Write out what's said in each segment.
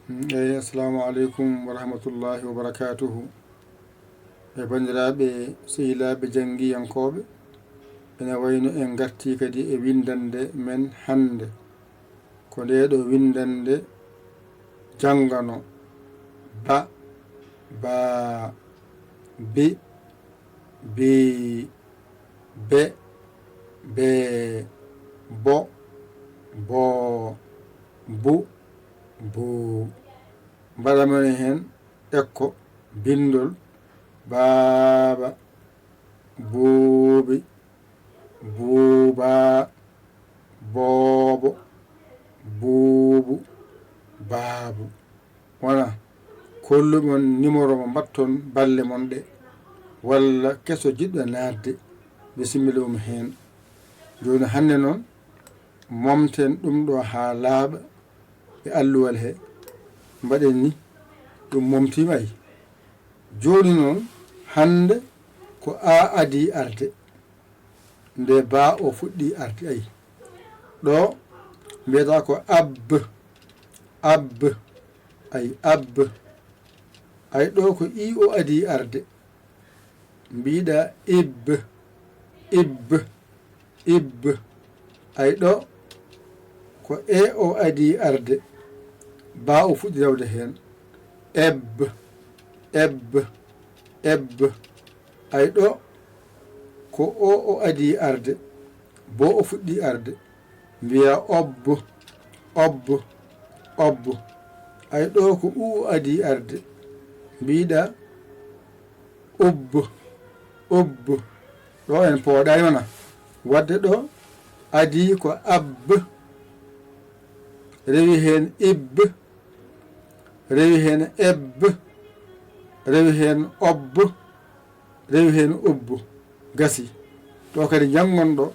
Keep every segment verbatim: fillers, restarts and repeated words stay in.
Eyi, assalamu aleykum wa rahmatullahi wa barakatuhu. E banndiraaɓe, sehilaaɓe janngiyankooɓe, ene wayno en ngartii kadi e winndannde men hannde. Ko ndee ɗoo winndannde janngano: ba, baa, bi, bii, be, bee, bo, boo, bu, buu. Mbaɗa moni heen ekko binndol: baaba, buubi, buubaa, boobo, buubu, baabu. Wona, kollu mon nimoro mo mbaɗton balle mon ɗe, walla keso jiɗɗo naatde, bisimilla mum heen. Jooni hannde noon, momten ɗum ɗo haa laaɓa e alluwal he, mbaɗen ni, ɗum momtiima ay. Jooni noon, hannde ko a adii arde, nde baa o fuɗɗii arde ay. Ɗo mbiyata ko ab, ab, ay, ab. Ay, ɗo ko i o adii arde, mbiɗa ib, ib, ib. Ay, ɗo ko e o adii arde, baa o fuɗɗi rewde heen, eb, eb, eb. Ay, ɗo ko o o adii arde, bo o fuɗɗii arde, mbiya ob, ob, ob. Ay, ɗo ko u o adii arde, mbiɗa ub, ub. Ɗo en pooɗaay wona. Wadde ɗo adii ko ab, rewi heen ib, rewi heen eb, rewi heen ob, rewi heen ub. Gasi. Ɗo kadi njanngon ɗo,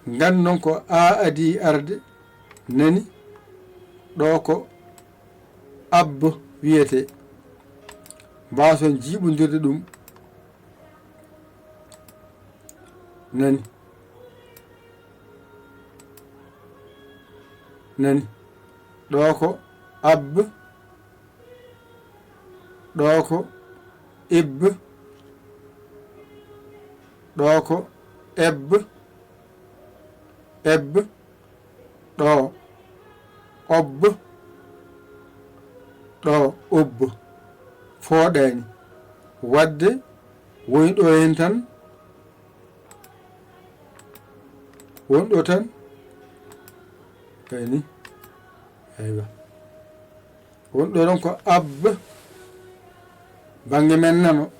nganndon ko a adii arde, nani, ɗo ko ab wiyetee. Mbaason jiiɓondirde ɗum. Nani? Nani? Ɗo ko ab, ɗo ko ib, ɗo ko eb, eb, ɗo ob, ɗo ub. Fooɗaani. Wadde woni ɗo heen tan, woni ɗo tan. Kayni. Aywa. Woni ɗo ɗon ko ab, bannge men nano.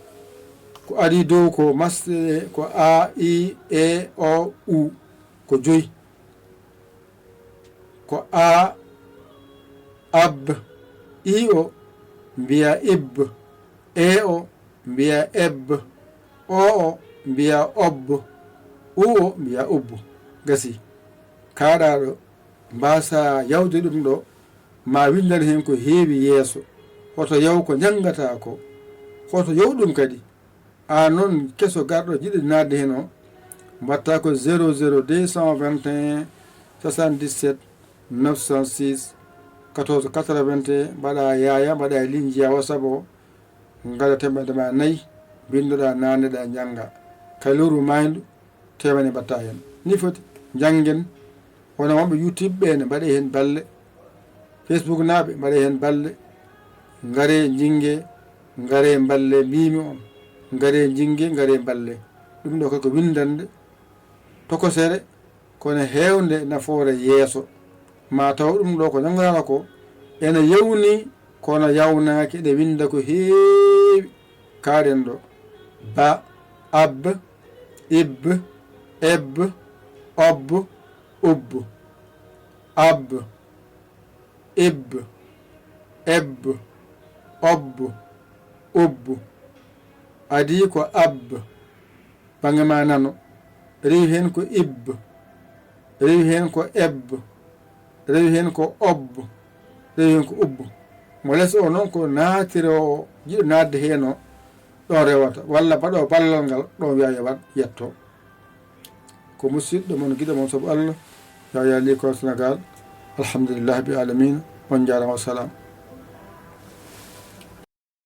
Ko adii dow ko masɗe, ko a, i, e, o, u. Ko joyi. Ko a, ab, i o mbiya ib, e o mbiya eb, o o mbiya ob, u o mbiya ub. Gasi. Kaaɗaaɗo mbaasa yawde ɗum ɗo, ma winndan heen ko heewi yeeso. Hoto yaw ko njanngataa ko. Hoto yaw ɗum kadi. Aan noon keso garɗo jiɗɗo naatde heen o, mbaɗta ko zéro zéro deux cent vingt et un soixante-dix-sept neuf cent six quatorze quatre-vingt-un, mbaɗa yaaya, mbaɗa e ligne njiya WhatsApp o, ngaɗa teemedde ma nayi, mbinndoɗa, naanneɗa, njannga. Kay lewru maayndu, teemedde mbaɗta heen. Ni foti, njanngen. Wona wonɓe YouTube ɓe ne mbaɗe heen balle. Facebook naaɓe mbaɗe heen balle. Ngare njinnge, ngare mballe, mbiimi on. Ngare njinnge, ngare mballe. Ɗum ɗo koko winndannde tokosere, kono heewnde nafoore yeeso. Ma taw ɗum ɗo ko njannganaa ko ene yawni, kono yawnaaki, ene winnda ko heewi. Kaaɗen ɗo. Ba, ab, ib, eb, ob, ub. Ab, ib, eb, ob, ub. Adii ko ab, bannge ma nano. Rewi heen ko ib, rewi heen ko eb, rewi heen ko ob, rewi heen ko ub. Mo les o noon ko naatiroowo, jiɗɗo naatde heen o, ɗon rewata, walla mbaɗoowo ballal ngal, ɗon wiya yo waɗ, yetto. Ko musiɗɗo mon, giɗo mon sabu Allah, Yahya Ly Kone Sénégal. Alhamdulillahi rabbil alamina. On njaaraama, wa salaam.